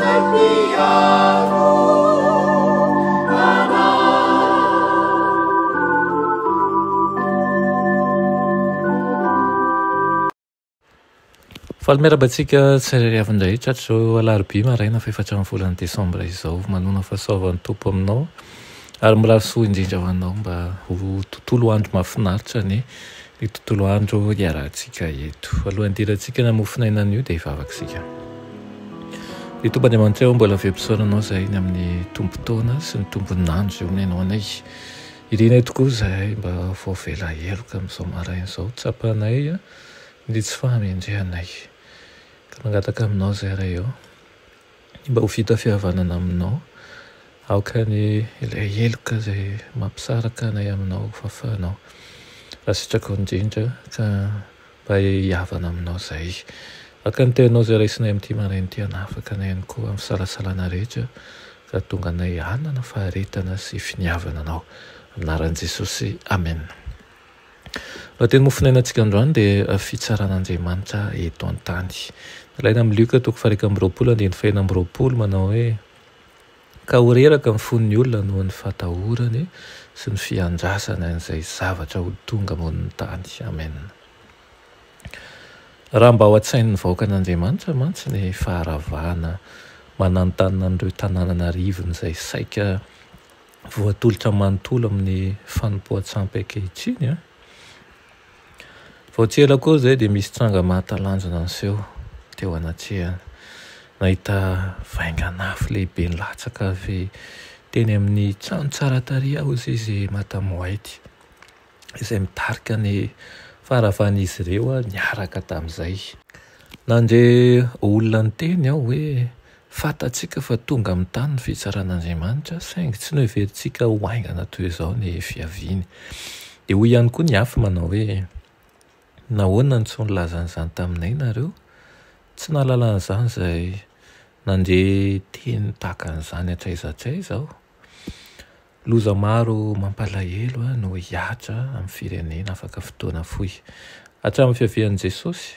izay mpiaro anay. Faly miarahaba antsika tsirairay avy indray tratry izao alarobia maraina fahefatra amin'ny volana desambra izao. Manona fahasoavan'ny Tompo aminao ary mirary soa indrindra ho anao mba ho tontolo andro mahafinaritra anie ny tontolo andro iarahantsika eto. Alohan'ny hidirantsika ny hamofon'aina anio dia hivavaka isika. Ry Tompo Andriamanitra ô, mbola velom-pisaorana Anao izahay ny amin'ny tompon-taona sy ny tombon'andro izay omenao anay. Irinay tokoa izahay mba voavela heloka amin'izao maraina izao. Tsapanay ny tsy fahamendrehanay. Ka mangataka aminao izahay Ray ô, ny mba ho vita fihavanana aminao. Aoka ny ilay heloka izay mampisaraka anay aminao ho fafanao. Raha sitrakao indrindra ka mba hihavana aminao izahay. Aoka ny teninao izay raisinay amin'ity maraina ity hanafaka anay ihany koa amin'ny fisalasalana rehetra ka hahatonga anay hanana faharetana sy finiavana anao. Amin'ny anaran'i Jesosy, Amena. Lohateny mofonainantsika androany dia fitsaran'Andriamanitra eto an-tany. Nalaina amin'ny Lioka toko faha-21 andininy faha-26 manao hoe. Ka ho reraka ny fon'ny olona noho ny fatahorany sy ny fiandrasany an'izay zavatra ho tonga ambonin'ny tany. Amena. Raha mba ao an-tsain'ny vahoakan'Andriamanitra mantsy ny faharavana mananontanona an'ireo tanànan'arivony izay saika voatolotra manontolo amin'ny fanompoan-tsampy ankehitriny, Vao tsy ela akory izay dia misy tranga mahatalanjona niseho teo anatrehany. Nahita vaingan'afo lehibe nilatsaka avy teny amin'ny trano tsara tarehy aho hozy izy Madame White, izay mitarika ny faharavan'izy ireo niaraka tamin'izay. Nandre olona niteny aho hoe fantatsika fa tonga amin'ny tany ny fitsaran'Andriamanitra saingy tsy noheverintsika ho haingana toy izao ny fiaviany. Dia hoy ihany koa ny hafa manao hoe, Nahoana no tsy nilaza an'izany taminay nareo? Tsy nahalala an'izany izahay. Nandre teny tahaka an'izany hatraiza hatraiza aho. Loza maro mampalahelo no hihatra amin'ny firenena afaka fotoana fohy. Hatramin'ny fiavian'i Jesosy,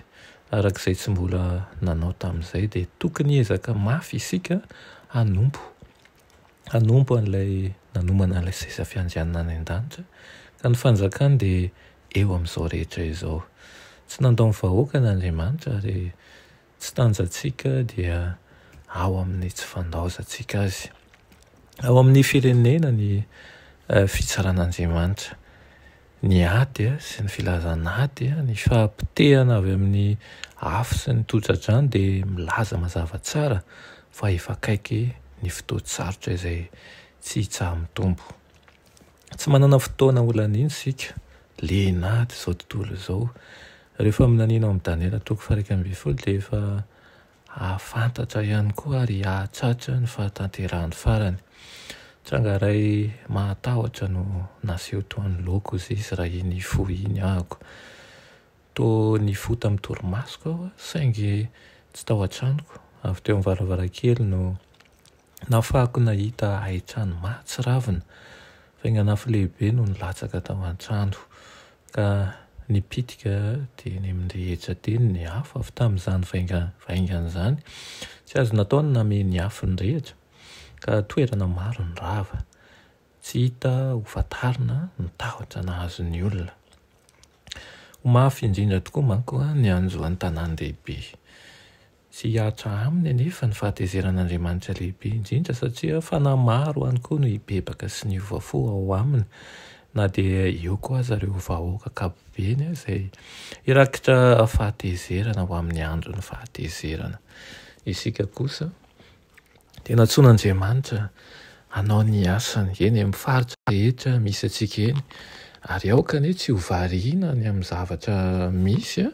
araka izay tsy mbola nanao tamin'izay, dia tokony hiezaka mafy isika hanompo. Hanompo an'ilay nanomana an'ilay seza fiandrianana any an-danitra, ka ny fanjakany dia eo amin'izao rehetra izao. Tsy nandao ny vahoakany Andriamanitra ary tsy tanjantsika dia ao amin'ny tsy fandaozantsika azy. Ao amin'ny firenena ny fitsaran'Andriamanitra. Ny ady sy ny filazana ady, ny fahapotehana avy amin'ny afo sy ny totsa-drano dia milaza mazava tsara fa efa akaiky ny fotoan-tsarotra izay tsy hitsaha-mitombo. Tsy manana fotoana holaniana isika, lehin'ady izao tontolo izao. Ireo faminaniana ao amin'ny Daniela toko faha-11 dia efa hahafantatra ihany koa ary hahatratra ny fahatanterahany farany. Tranga iray mahatahotra no naseho teo anoloako hozy izy raha iny nifoha iny ahako. Toa nifoha tamin'ny torimasoko aho saingy tsy tao an-tranoko, avy teo amin'ny varavarankely no Nahafahako nahita hain-trano mahatsiravina, faingan'afo lehibe no nilatsaka tao an-trano, ka nipitika teny amin'ny rehetra teny ny afo avy tamin'izany vaingana izany. Tsy azo natao ny namehy ny afo nirehitra, ka toerana maro no rava. Tsy hita ho fantarina ny tahotra nahazo ny olona. Ho mafy indrindra tokoa manko ny hanjo an-tanàn-dehibe. Tsy hihatra aminy anefa ny fahatezeran'Andriamanitra lehibe indrindra, satria fanahy maro ihany koa no hibebaka sy niova fo ao aminy, na dia eo koa aza ireo vahoaka ankapobeny izay hirakitra fahatezerana ho amin'ny andron'ny fahatezerana. Isika kosa dia nantsoin'Andriamanitra hanao ny asany eny amin'ny faritra rehetra misy antsika eny, ary aoka anie tsy ho variana ny amin'ny zavatra misy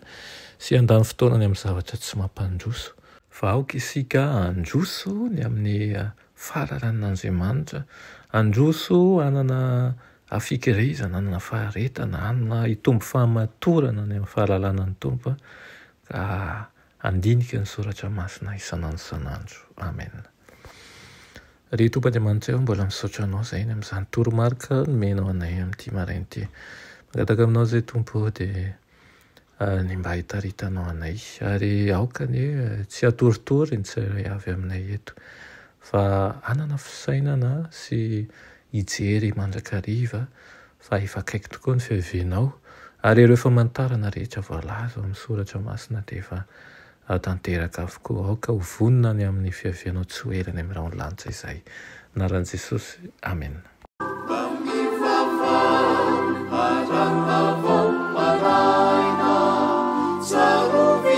sy handany fotoana ny amin'ny zavatra tsy mampandroso, fa aoka isika handroso ny amin'ny fahalalan'Andriamanitra, handroso hanana fikirizana, hanana faharetana, hanana hitombo fahamatorana ny amin'ny fahalalana ny Tompo, ka Handinika ny soratra masina isan'andro isan'andro. Amen. Ry Tompo Andriamanitray o, mbola misaotra Anao izahay ny amin'izany toromarika nomenao anay amin'ity maraina ity. Mangataka aminao izahay Tompo o, dia ny mba hitaritanao anay ary aoka anie tsy hatoritory ny tsirairay avy aminay eto fa hanana fisainana sy hijery mandrakariva fa efa akaiky tokoa ny fiavianao ary ireo famantarana rehetra voalaza ao amin'ny soratra masina dia efa tanteraka avokoa. Aoka ho vonona ny amin'ny fiavianao tsy ho ela any amin'ny rahon'ny lanitra izahay. Anaran'i Jesosy. Amena. Tsarovy.